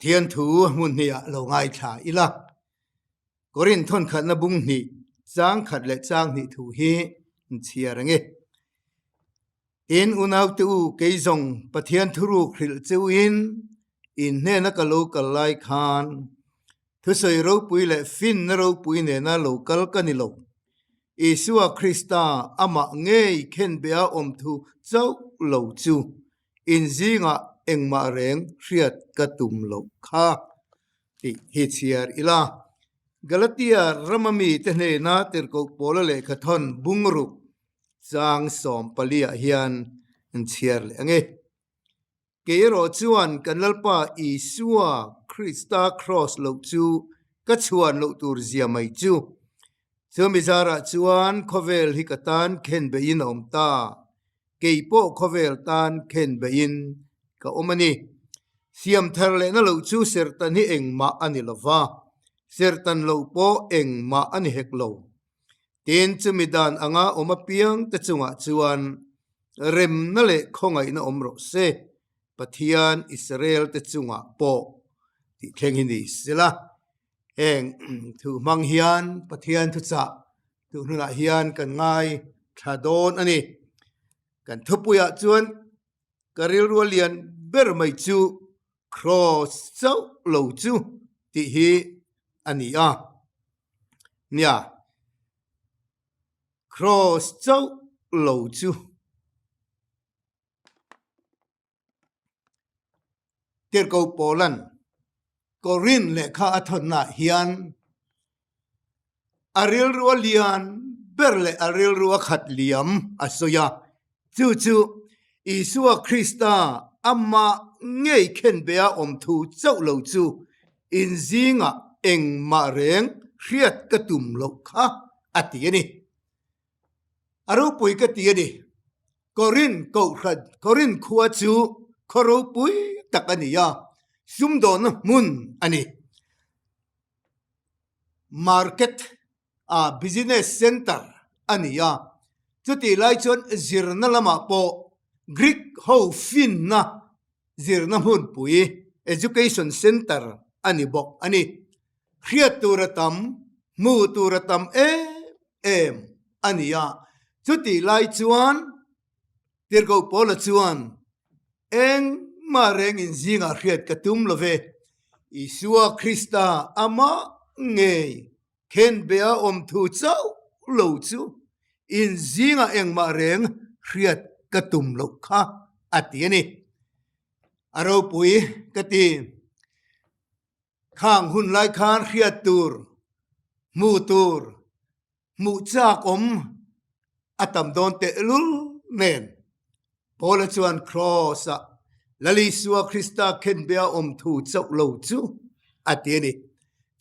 Pathian thu hmun hnih ah lo ngaithla ila. Korin thawnkhatna bung hnih, chang khat leh chang hnih thu hi an chhiar ang e. Tin, unaute u, kei zawng Pathian thuruk hrilh cheu in, in hnena ka lo kal lai khan thusawi ropui leh finna ropui nena lo kal ka ni lo. Isua Krista amah ngei khenbeh a awm thu chauh lo chu in zingah engmah reng hriat ka tum loh kha tih hi chhiar ila. Galatia rama mite hnena tirhkoh Paula lehkhathawn bungruk chang 14 ah hian an chhiar leh ang e. Kei erawh chuan kan Lalpa Isua Krista kraws loh chu ka chhuan loh tur zia mai chu. Chumi zarah chuan khawvel hi ka tan khen beihin a awm ta. Kei pawh khawvel tan khen beihin ka awm a ni. Siam thar lehna loh chu serhtan hi engmah a ni lo va, serhtan loh pawh engmah a ni hek lo. Tin, chumi dan anga awm apiang te chungah chuan remna leh khawngaihna awm rawh se, Pathian Israel te chungah pawh tih thleng hi ni sela. Heng thu hmang hian Pathian thuchah duh hnunah hian kan ngai thla dawn a ni. Kan thupuiah chuan ka rilru a lian ber mai chu Kraws chauh lo chu tih hi a ni a. Nia, Kraws chauh lo chu. Tirhkoh Paulan Korinth lehkha a thawnnaah hian a rilru a lian ber leh a rilru a khat liam a sawi a, chu chu Isua Krista amah ngei khenbeh a awm thu chauh lo chu inzingah engmah reng hriat ka tum loh kha a ti a ni. A ropui ka ti a ni. Korinth kohhran, Korinth khua chu khaw ropui tak a ni a, sumdawnna hmun a ni. Market a business center a ni a, chutih lai chuan zirna lamah pawh Greek ho finna zirna hmunpui, education center a ni bawk a ni. Hriat tur a tam, hmuh tur a tam em em a ni a. Chutih lai chuan Tirhkoh Paula chuan, Engmah reng in zingah hriat ka tum lo ve, Isua Krista amah ngei khenbeh a awm thu chauh lo chu in zingah engmah reng hriat ka tum loh kha a ti a ni. A ropui ka ti. Khang hun lai khan hriat tur, hmuh tur, hmuh chak awm a tam dawn tehlul nen Paula chuan Kraws-ah Lal Isua Krista khenbeh a awm thu chauh lo chu a ti a ni.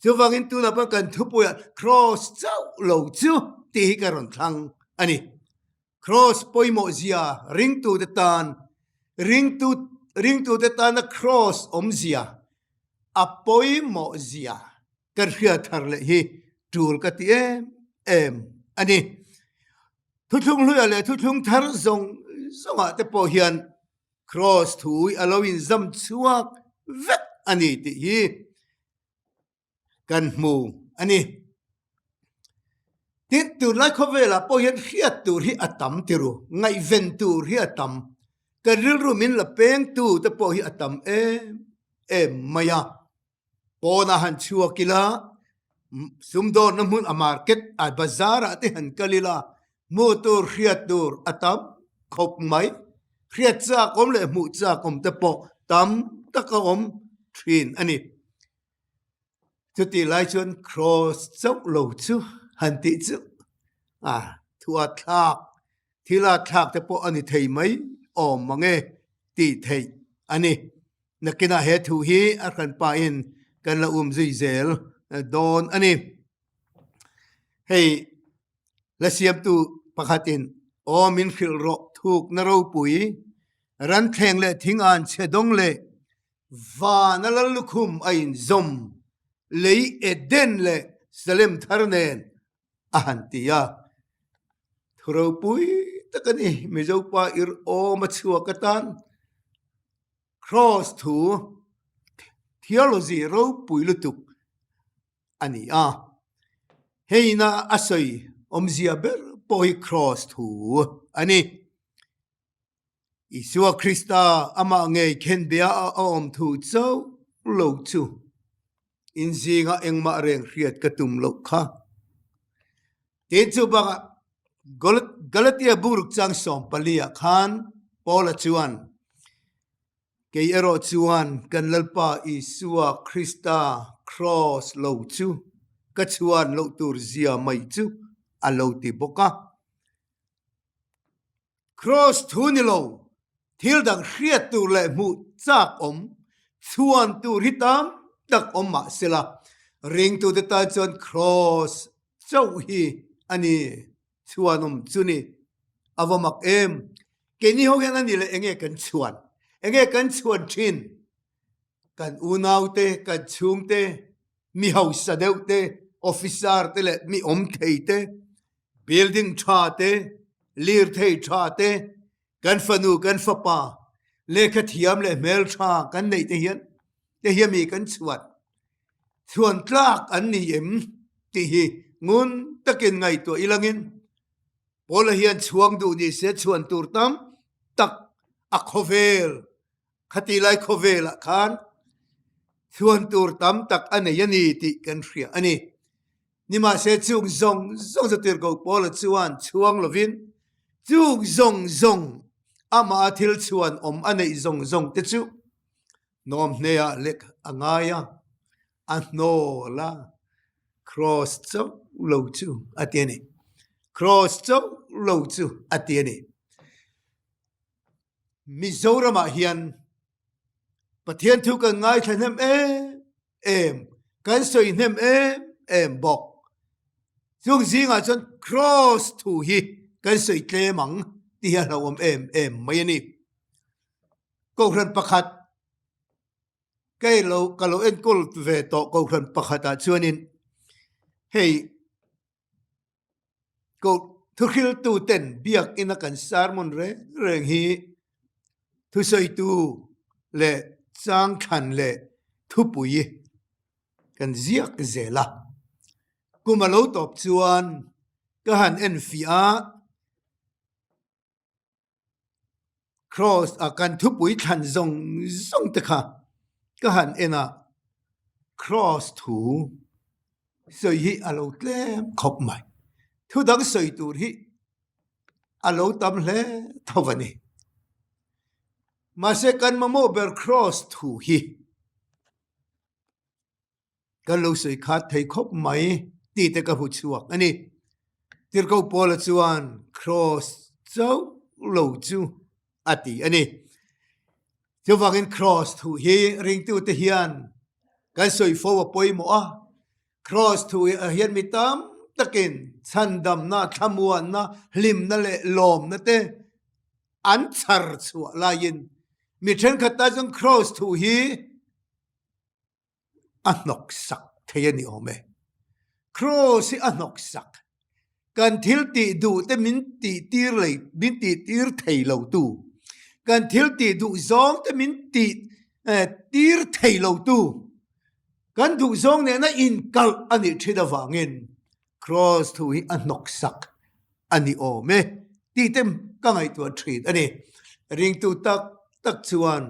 Chuvangin tunah pawh kan thupuiah Kraws chauh lo chu tih hi ka rawn thlang a ni. Kraws pawimawh zia ringtute tan ringtu ringtute tana kraws awmzia a pawimawh zia kan hriat thar leh hi tul ka ti em em a ni. Thuthlung hluiah leh thuthlung thar zawng zawngah te pawh hian kraws thu a lo inzam chhuak vek a ni tih hi kan hmu a ni. Tin, tunlai khawvelah pawh hian hriat tur hi a tam ti ru, ngaihven tur hi a tam, kan rilru min la pengtu te pawh hi a tam em em mai a. Pawnah han chhuak ila, sumdawnna hmun a market a bazar ah te han kal ila, hmuh tur hriat tur a tam khawp mai. Hriat chak awm leh hmuh chak awm te pawh tam tak a awm thin a ni. Chutih lai chuan Kraws chauh lo chu han tih chu a thu a thlak, thil a thlak te pawh a ni thei mai awm mang e tih theih a ni. Nakinah he thu hi a hranpain kan la um zui zel dawn a ni. Hei la siamtu pakhatin aw min hrilh rawh thukna ropui, ranthleng leh thing an chhe dawng leh Vana lal lukhum a inzawm lei Eden leh Salem thar nen a han ti a. Thu ropui tak a ni, Mizo pa ir awm a chhuak atan Kraws thu Theology ropui lutuk a ni a. Heina a sawi awmzia ber pawh hi Kraws thu a ni. Isua Krista amah ngei khenbia a awm thu chauh lo chu in zingah engmah reng hriat ka tum loh kha. Tin chu bakah Galatia buruk chang 14 ah khan Paula chuan Kei erawh chuan kan Lalpa Isua Krista kraws lo chu ka chhuan loh tur zia mai chu a lo ti bawk a. Kraws thu ni lo, thil dang hriat tur leh hmuh chak awm, chhuan tur hi tam tak awm mah sela, ringtute tan chuan kraws chauh hi a ni. Chhuanawm chu ni. A va mak em. Keini ho hian a ni leh enge kan chhuan? Enge kan chhuan thin? Kan unaute, kan chhungte, mi hausa deuh te, officer te leh mi awm thei te, building tha te, lirthei tha te, kan fanu, kan fapa, lehkha thiam leh hmel tha kan neih te hian te hi mi kan chhuan chhuan tlak an ni em tih hi ngun takin ngaihtuah ilangin Paula hian chhuang duh ni se chhuan tur tam tak a khawvel khati lai khawvelah khan chhuan tur tam tak a nei a ni tih kan hria a ni. Nimahse chung zawng zawng chu tirhkoh Paula chuan chhuang lovin chung zawng zawng amah a thil chhuan awm a neih zawng zawng te chu hnawm hneah lek a ngai a, a hnawl a, kraws chauh lo chu a ti a ni. Kraws chauh lo chu a ti a ni. Mizoramah hian Pathian thu kan ngaithla hnem em em, kan sawi hnem em em bawk. Chung zingah chuan cross thu hi kan sawi tlem ang tih hi a hlauhawm em em mai a ni. Kohhran pakhat kei lo ka lo enkawl ve tawh kohhran pakhatah chuanin hei Koh thuhriltu ten biakina kan sermon reng reng hi thusawitu leh changthlan leh thupui kan ziak zel a. Kum a lo tawp chuan ka han enfiah a. Kraws a kan thupui thlan zawng zawng te kha ka han en a, kraws thu sawi hi a lo tlem khawp mai. Thu dang sawi tur hi a lo tam hle tho a ni. Mahse kan mamawh ber kraws thu hi Kan lo sawi khat thei khawp mai tih te ka hmu chhuak a ni. Tirhkoh Paula chuan Kraws chauh lo chu a ti a ni. Chuvangin Kraws thu hi ringtute hian kan sawi fo a pawimawh a. Kraws thu hian mi tam takin chhandamna, thlamuanna, hlimna leh lawmna te an chhar chhuah laiin mi thenkhat tan chuan Kraws thu hi a hnawksak thei a ni awm e. Kraws hi a hnawksak. Kan thil tih duh te min tih tir lei min tih tir thei lo tu. Kan thil tih duh zawng te min tih tir thei lo tu. Kan duh zawng nena inkalh a nih thin avangin Kraws thu hi a hnawksak a ni awm e tih te ka ngaihtuah thin a ni. Ringtu tak tak chuan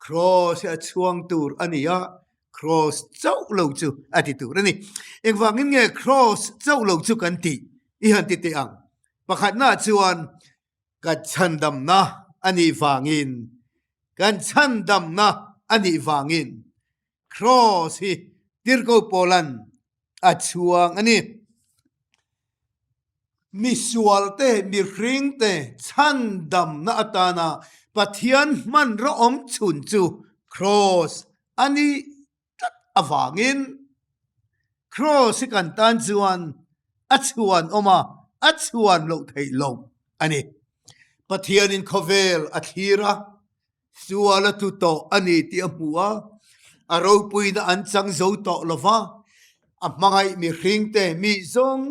Kraws hi a chhuang tur a ni a, Kraws chauh lo chu a ti tur a ni. Engvangin nge Kraws chauh lo chu kan tih i han ti teh ang? Pakhatnaah chuan kan chhandamna a nih vangin, kan chhandamna a nih vangin Kraws hi Tirhkoh Paula'n a chhuang a ni. Misualte, mihringte chhandamna atana Pathian hmanraw awm chhun chu Kraws a nih tlat avangin Kraws hi kan tan chuan a chhuan awm a, a chhuan loh theih lo a ni. Pathianin khawvel a thlir a, Sual a tlu tawh a ni tih a hmu a, a ropuina an chang zo tawh lo va, a hmangaih mihringte mi zawng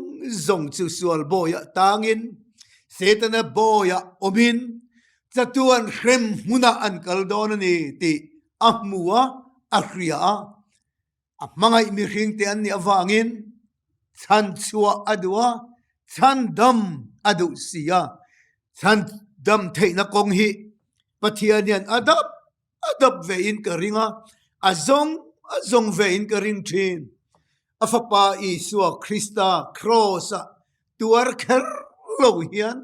zawng chu sual bawiah tangin Setana bawiah awmin chatuan hrem hmunah an kal dawn a ni tih a hmu a, a hria a, a hmangaih mihringte an nih avangin chhanchhuah a duh a, chhandam a duh si a. Chhandam theihna kawng hi Pathian hian a dap a dap vein ka ring a, a zawng a zawng vein ka ring thin. A Fapa Isua Krista Kraws-ah tuar kher lo hian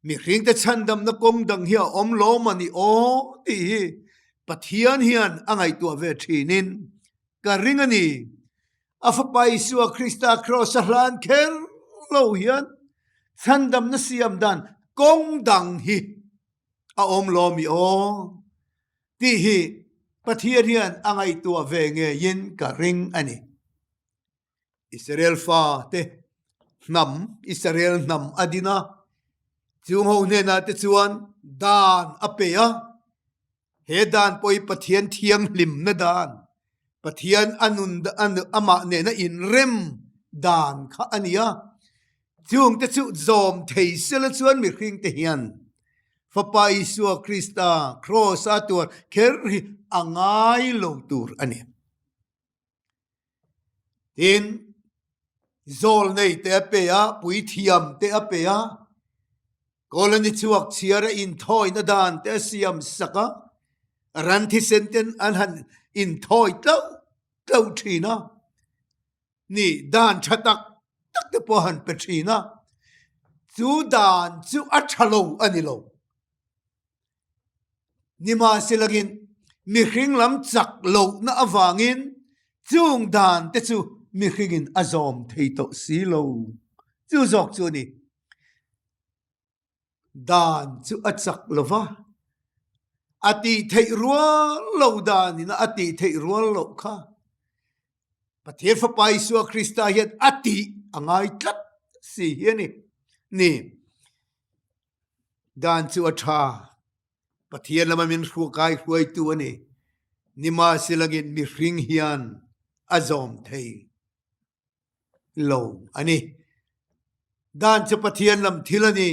mihringte chhandamna kawng dang hi a awm lawm a ni aw tih hi Pathian hian a ngaihtuah ve thinin ka ring a ni. A Fapa Isua Krista Kraws-a hlan kher lo hian chhandamna siam dan kawng dang hi a awm lawm i aw tih hi Pathian hian a ngaihtuah ve ngeiin ka ring a ni. Israel fa te hnam, Israel hnam a din a, chung ho hnenah te chuan dan a pe a, he dan pawh hi Pathian thianghlimna dan, Pathian a nun amah nena inrem dan kha a ni a, chungte chu zawm thei sela chuan mihring te hian Fapa Isua Krista Kraws a tuar kher hi a ngai lo tur a ni. Tin, zawlnei te a pe a, puithiam te a pe a, colony chhuak chhiar a inthawina dan te a siam sak a, ran thisen ten an han inthawi tlauh tlauh thin a, ni dan tha tak tak te pawh a han pe thin a, chu dan chu a tha lo a ni lo. Nimahselangin mihring lam chak lohna avangin chung dan te chu mihringin a zawm thei tawh si lo. Chu zawk chu a ni. Dan chu a chak lo va, a tih theih rual lo danin a tih theih rual loh kha Pathian Fapa Isua Krista hian a tih a ngai tlat si hi a ni. Ni. Dan chu a tha. Pathian lama min hruakai hruaitu a ni. Nimahselangin mihring hian a zawm thei lo a ni. Dan chu Pathian lam thil a ni.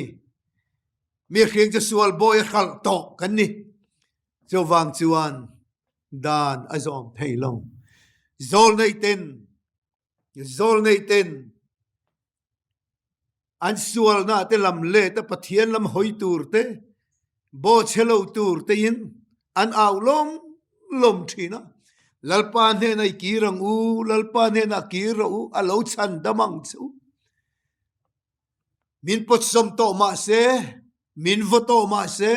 Mihring chu sual bawi a hralh tawh kan ni. Chuvang chuan dan a zawm thei lo. Zawlneih ten Zawlneih ten an sualna te lam let a Pathian lam hawi tur te, bawhchhe lo tur tein an au lawm lawm thin a. Lalpa hnenah i kir ang u, Lalpa hnenah kir rawh u, a lo chhan dam ang che u. Min pawtsawm tawh mah se, min vaw tawh mah se,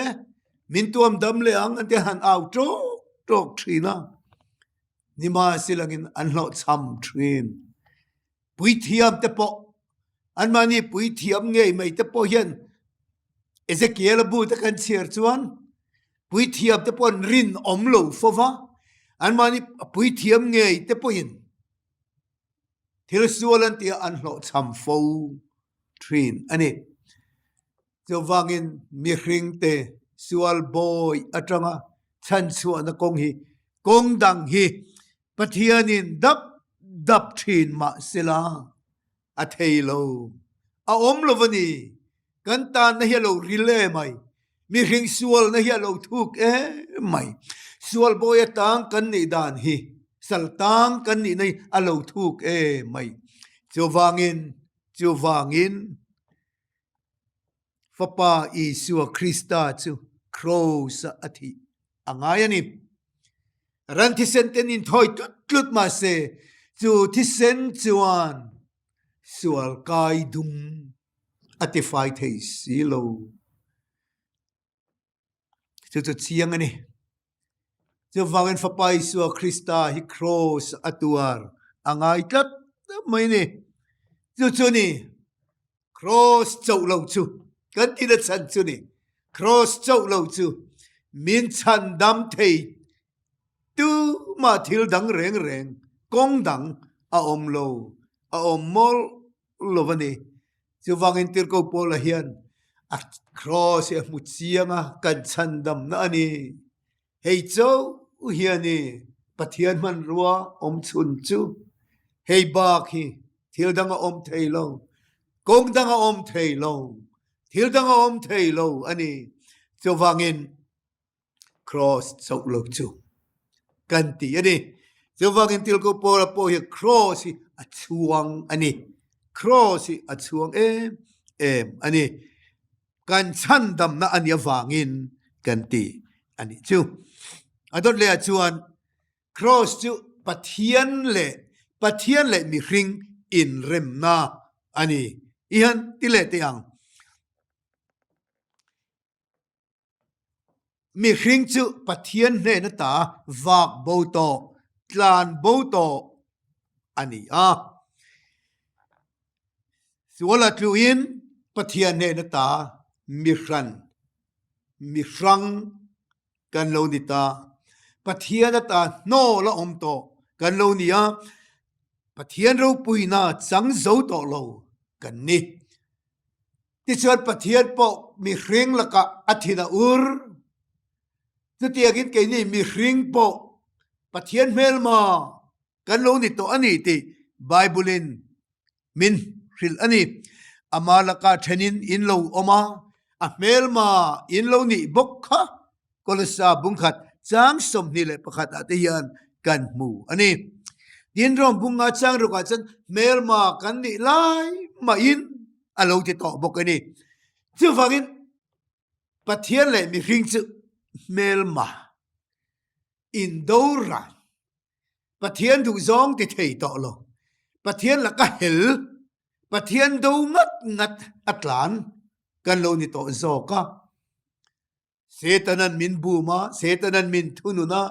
min tuam dam leh ang an ti han au tawk tawk thin a. Nimahselangin an hlawhchham thin. Puithiam te pawh anmahni puithiam ngei mai te pawh hian Ezekiel a bu te kan chhiar chuan puithiam te pawh an rinawm lo fo va, anmahni puithiam ngei te pawhin thil sual an tih a an hlawhchham fo thin a ni. Chuvangin mihringte sual bawi atanga chhanchhuahna kawng hi kawng dang hi Pathianin dap dap thin mah sela a thei lo. A awm lo a ni. Kan tanna hi a lo ril em mai. Mihring sualna hi a lo thuk em mai. Sual bawi atang kan nih dan hi sal tang kan nihna hi a lo thuk em mai. Chuvangin, chuvangin Fapa Isua Krista chu Kraws-a a thih a ngai a ni. Ran thisen ten inthawi tlut tlut mah se, chu thisen chuan sual kai dum a tifai thei si lo. Chu chu chiang a ni. Chuvangin Fapa Isua Krista hi Kraws a tuar a ngai tlat mai ni. Chu chu ni Kraws chauh lo chu kan tina chhan chu ni. Kraws chauh lo chu min chhandam thei tumah thil dang reng reng kawng dang a awm lo, a awm mawlh lo a ni. Chuvangin Tirhkoh Paula hian a kraws hi a hmu chiang a, kan chhandamna a ni. Hei chauh hian i Pathian hmanrua awm chhun chu hei bak hi thil dang a awm thei lo, kawng dang a awm thei lo, thil dang a awm thei lo a ni. Chuvangin kraws chauh lo chu. kan ti a ni. Chuvangin Tilko Paula pawh hi Kraws hi a chhuang a ni. Kraws hi a chhuang em em a ni. Kan chhandamna a nih avangin kan ti a nih chu. A dawt lehah chuan Kraws chu Pathian leh Pathian leh mihring inremna a ni. I han ti leh teh ang. Mihring chu Pathian hnen ata vak bo tawh, tlan bo tawh a ni a. Suala tluin Pathian hnen ata mihran, mihrang kan lo ni ta. Pathian ata hnawl a awm tawh kan lo ni a, Pathian ropuina chang zo tawh lo kan ni. Tichuan Pathian pawh mihring lakah a thin a ur. Chutiangin keini mihring pawh Pathian hmelma kan lo ni tawh a ni tih Bible-in min hrilh a ni. Ama lakah thenin in lo awm a, a hmelma in lo nih bawk kha Kolosa bungkhat chang 21 ah te hian kan hmu a ni. Tin Rom bunga chang rukah chuan hmelma kan nih lai mahin a lo ti tawh bawk a ni. Chuvangin Pathian leh mihring chu hmelma indo ran Pathian duhzawng ti thei tawh lo. Pathian laka hel, Pathian do ngat ngat a tlan kan lo ni tawh zawk a. Setanan min bum a, Setanan min thunun a,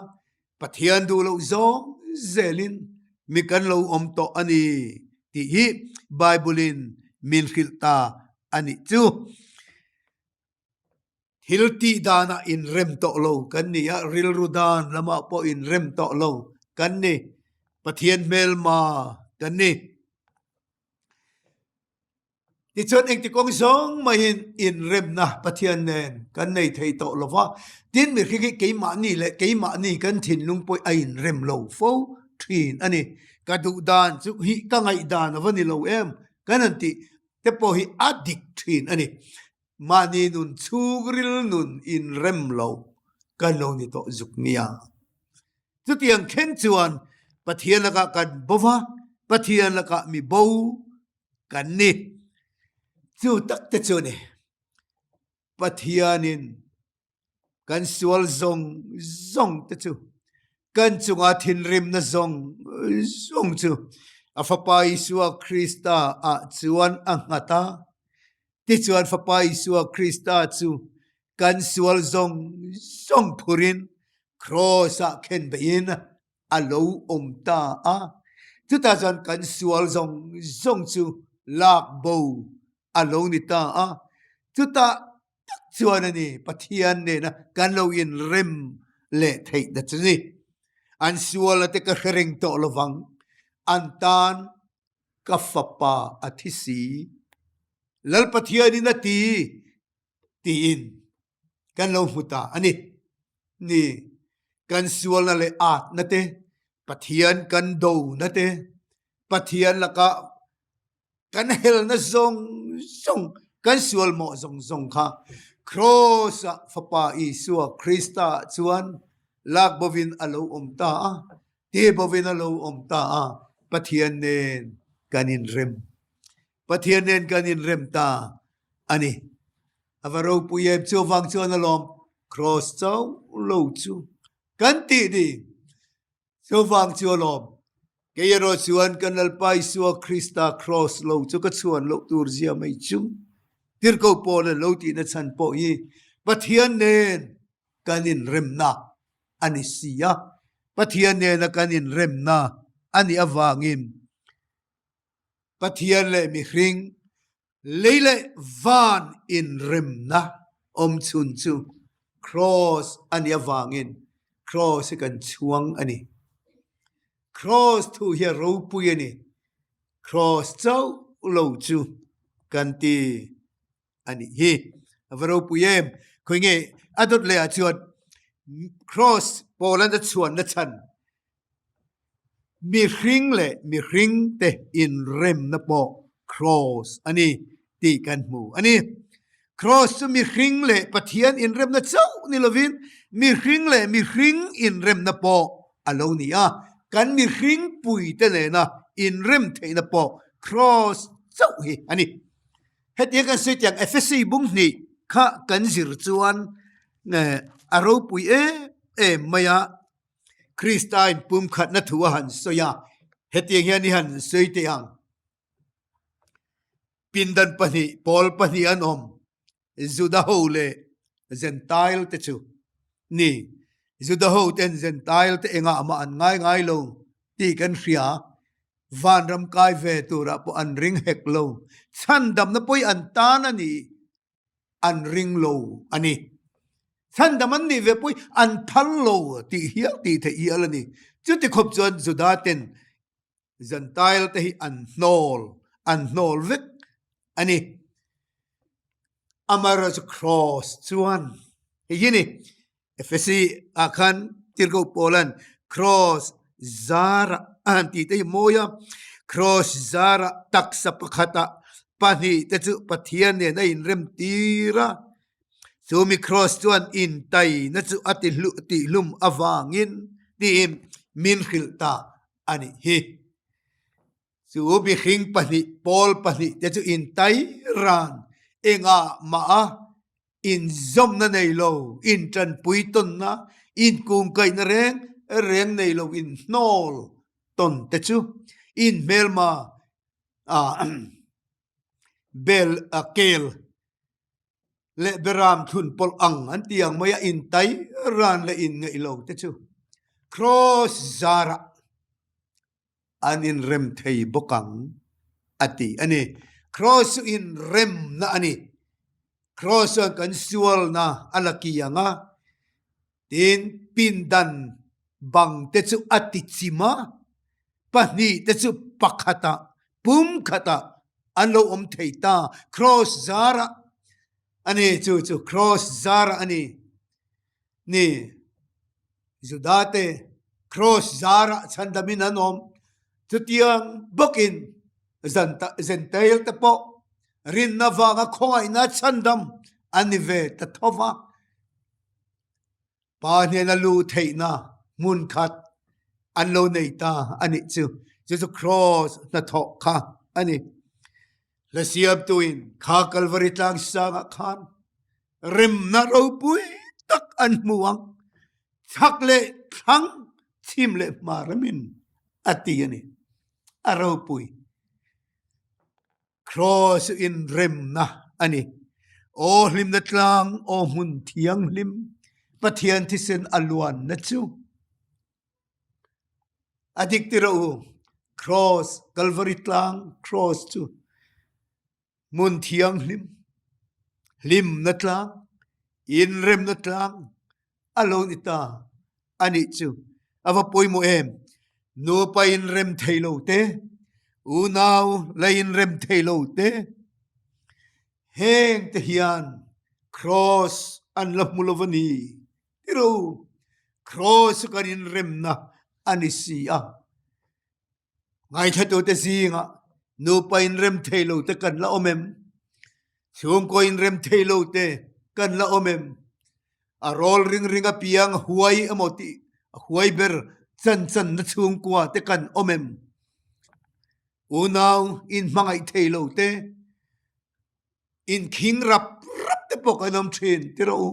Pathian duh loh zawng zelin mi kan lo awm tawh a ni tih hi Bible-in min hrilh ta a nih chu. Thil tih danah inrem tawh lo kan ni a, rilru dan lamah pawh inrem tawh lo kan ni. Pathian hmelma kan ni. Tichuan engti kawng zawng maiin inremna Pathian nen kan nei thei tawh lo va, tin mihring hi keimahni leh keimahni kan thinlung pawh a inrem lo fo thin a ni. Ka duh dan chu hi ka ngaihdan a va ni lo em kan han tih te pawh hi a dik thin a ni. Mahni nun chhungril nun inrem lo kan lo ni tawh zuk nia. Chutiang thleng chuan Pathian lakah kan bo va, Pathian lakah mi bo kan ni. Chu tak te chu ni. Pathianin kan sual zawng zawng te chu kan chunga thinrimna zawng zawng chu a Fapa Isua Krista ah chuan a nghat a. Tichuan Fapa Isua Krista chu kan sual zawng zawng phurin Kraws ah khenbeihin a lo awm ta a, chutah chuan kan sual zawng zawng chu lak bo a lo ni ta a, chutah tak chuan a ni Pathian nena kan lo inrem leh theih na chu ni. An suala te ka hre reng tawh lovang, an tan ka fapa a thi si. Lal Pathianin a ti tiin kan lo hmu ta a ni. Ni, kan sualna leh atna te, Pathian kan dona te, Pathian lakah kan helna zawng zawng, kan sual mawh zawng zawng kha Kraws-ah Fapa Isua Krista chuan lak bovin a lo awm ta a, te bovin a lo awm ta a, Pathian nen kan inrem. Pathian nen kan inrem ta a ni. A va ropui em chuvang chuan alawm cross chauh lo chu kan tih ni. Chuvang chu alawm kei erawh chuan kan Lalpa Isua Krista cross lo chu ka chhuan loh tur zia mai chu Tirhkoh Paul an lo tihna chhan pawh hi Pathian nen kan inremna a ni si a. Pathian nena kan inremna a nih avangin Pathian leh mihring, lei leh van inremna awm chhun chu Kraws a nih avangin Kraws hi kan chhuang a ni. Kraws thu hi a ropui a ni. Kraws chauh lo chu kan ti a nih hi. A va ropui em! Khawi nge a dawt leh ah chuan Kraws Paul-an a chhuanna chhan Mihring leh mihring te inremna pawh Kraws a ni tih kan hmu a ni. Kraws chu mihring leh Pathian inremna chauh ni lovin mihring leh mihring inremna pawh. a lo ni a, kan mihringpuite nena inrem theihna pawh Kraws chauh hi a ni. Hetiang kan sawi tiang Efesi bunghnih kha kan zir chuan a ropui em em mai a, Krista inpumkhatna thu a han sawi a, hetiang hian i han sawi teh ang. Pindan pahnih, pawl pahnih an awm, Juda ho leh Gentile te chu ni. Juda ho ten Gentile te engah mah an ngai ngai lo tih kan hria. Vanram kai ve turah pawh an ring hek lo. Chhandamna pawi an tan a nih an ring lo a ni. Chhandam an nih ve pawi an phal lo tih hial tih theih hial a ni. Chuti khawp chuan Juda ten Gentile te hi an hnawl, an hnawl vek a ni. Amaherawhchu Cross chuan hei hi ni, Ephesi ah khan Tirhkoh Paulan Cross zarah a han tih te hi mawi a, Cross zarah taksa pakhatah pahnih te chu Pathian nen a inrem tir a, chumi Cross chuan intaina chu a ti tihlum avangin tiin min hrilh ta a nih hi. Chu mihring pahnih, pawl pahnih te chu intai ran engah mah a inzawmna nei lo, intanpui tawnna, inkungkaihna reng reng nei lo inhnawl tawn te chu inhmelma bel kel leh beram thlun pawlh ang an ti ang mai a, intai ran leh inngaih lo te chu Kraws zarah an inrem thei bawk ang a ti a ni. Kraws chu inremna a ni. Kraws chuan kan sualna a la ki ang a, tin pindan bang te chu a ti chim a, pahnih te chu pakhatah, pum khatah an lo awm thei ta. Kraws zarah a ni, chu chu kraws zarah a ni. Ni, Juda te kraws zarah chhandamin an awm. Chutiang bawkin Zentail te pawh rinna vanga khawngaihna chhandam an ni ve ta tho va. Pa hnena luh theihna hmun khat an lo nei ta a nih chu. Chu chu Kraws hnathawh kha a ni. Hla siamtuin kha Kalvari tlang sangah khan remna ropui tak an hmu ang, chhak leh thlang, chhim leh hma remin a ti a ni. A ropui. Kraws chu inremna a ni. Aw hlimna tlang, aw hmun thianghlim, Pathian thisen a luanna chu. A dik ti rawh u, Kraws, Kalvari tlang kraws chu hmun thianghlim, hlimna tlang, inremna tlang a lo ni ta a nih chu. A va pawimawh em? Nupa inrem thei lo te, unau la inrem thei lo te, heng te hian Kraws an la hmu lo a ni. Tiro, Kraws chu kan inremna a ni si a. Ngaithlatute zingah nupa inrem thei lo te kan la awm em? Chhungkaw inrem thei lo te kan la awm em? A rawl ring ring apiang huai emaw tih huai ber chan channa chhungkua te kan awm em? Unau inhmangaih thei lo te, inkhing rap rap te pawh kan awm thin ti rawh u.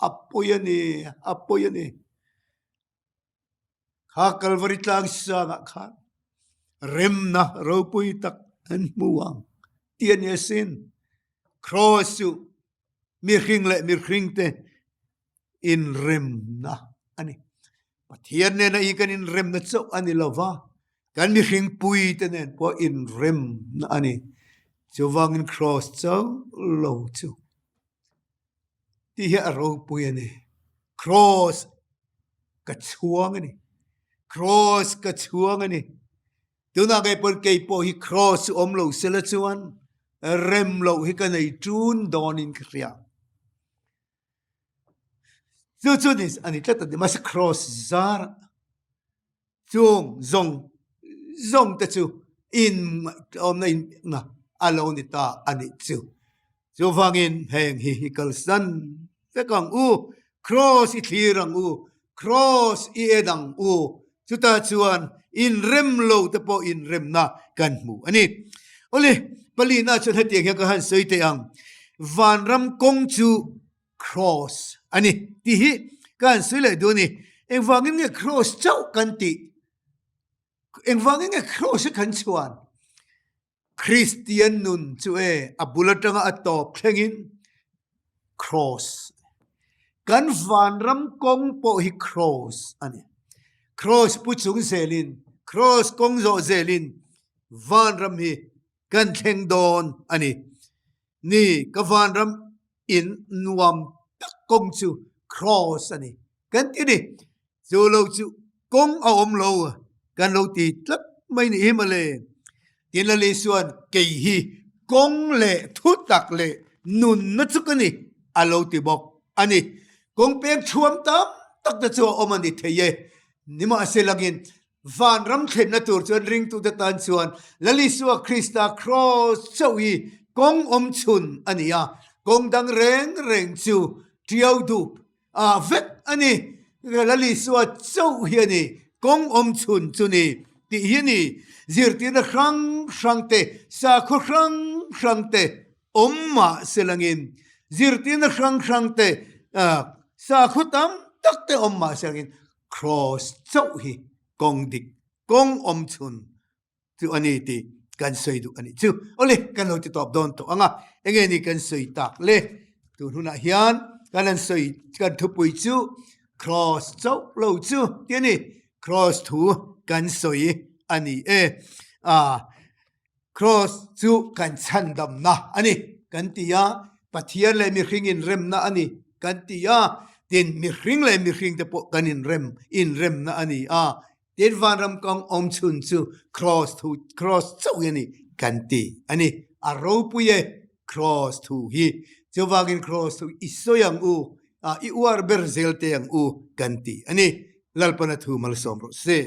A pawi a ni, a pawi a ni. Kha Kalvari tlang sangah khan remna ropui tak an hmu ang tih a ni asin. Kraws chu mihring leh mihringte inremna a ni. Pathian nena i kan inremna chauh a ni lova, kan mihring puite nen pawh inremna a ni. Chuvangin kraws chauh lo chu Tih hi a ropui a ni. Kraws ka chhuang a ni. Kraws ka chhuang a ni. Tunah ngei pawn kei pawh hi kraws chu awm lo sela chuan rem loh hi ka nei tun dawnin ka hria. Chu chu ni a ni tlat a ni. Mahse kraws zarah Chung zawng zawng te chu inngaihtlawmna inna a lo ni ta a nih chu. Chuvangin heng hi hi kalsan vek ang u, Kraws i thlir ang u. Kraws i en ang u. Chutah chuan inrem lo te pawh inremna kan hmu a ni. Awle, palina chuan hetiang hian ka han sawi teh ang, Vanram kawng chu kraws a ni tih hi ka han sawi leh duh a ni. Engvangin nge kraws chauh kan tih? Engvangin nge kraws hi kan chhuan? Kristian nun chu e a bul atanga a tawp thlengin Kraws. Kan vanram kawng pawh hi Kraws a ni. Kraws pu chung zelin, Kraws kawng zawh zelin vanram hi kan thleng dawn a ni. Ni, ka vanram in nuam tak kawng chu Kraws a ni. Kan ti ni. Chu lo chu kawng a awm lo kan lo ti tlat mai ni hi mawle. Tin Lali chuan kei hi kawng leh thu tak leh nunna chu ka ni a lo ti bawk a ni. Kawng peng thuam tam tak te chu a awm a ni thei e. Nimahse langin vanram thlenna tur chuan ringtute tan chuan Lal Isua Krista kraws chauh hi kawng awm chhun a ni a, kawng dang reng reng chu tiau dup Ah vek a ni. Lal Isua chauh hi a ni, kawng awm chhun chu ni tih hi a ni. Zirtirna hrang hrang te, sakhaw hrang hrang te awm mah se langin, zirtirna hrang hrang te, sakhaw tam tak te awm mah se langin Kraws chauh hi kawng dik, kawng awm chhun chu a ni tih kan sawi duh a nih chu. Awle, kan lo ti tawp dawn tawh ang a, enge ni kan sawi tak le? Tun hunah hian kan han sawi kan thupui chu Kraws chauh lo chu tih a ni. Kraws thu kan sawi a ni e. Ah, Kraws chu kan chhandamna a ni kan ti a, Pathian leh mihring inremna a ni kan ti a, tin mihring leh mihring te pawh kan inrem inremna a ni a, Tin vanram kawng awm chhun chu kraws thu kraws chauh hi a ni kan ti a ni. A ropui e kraws thu hi. Chuvangin kraws thu i sawi ang u, i uar ber zel te ang u kan ti a ni. Lalpana thu malsawm rawh se.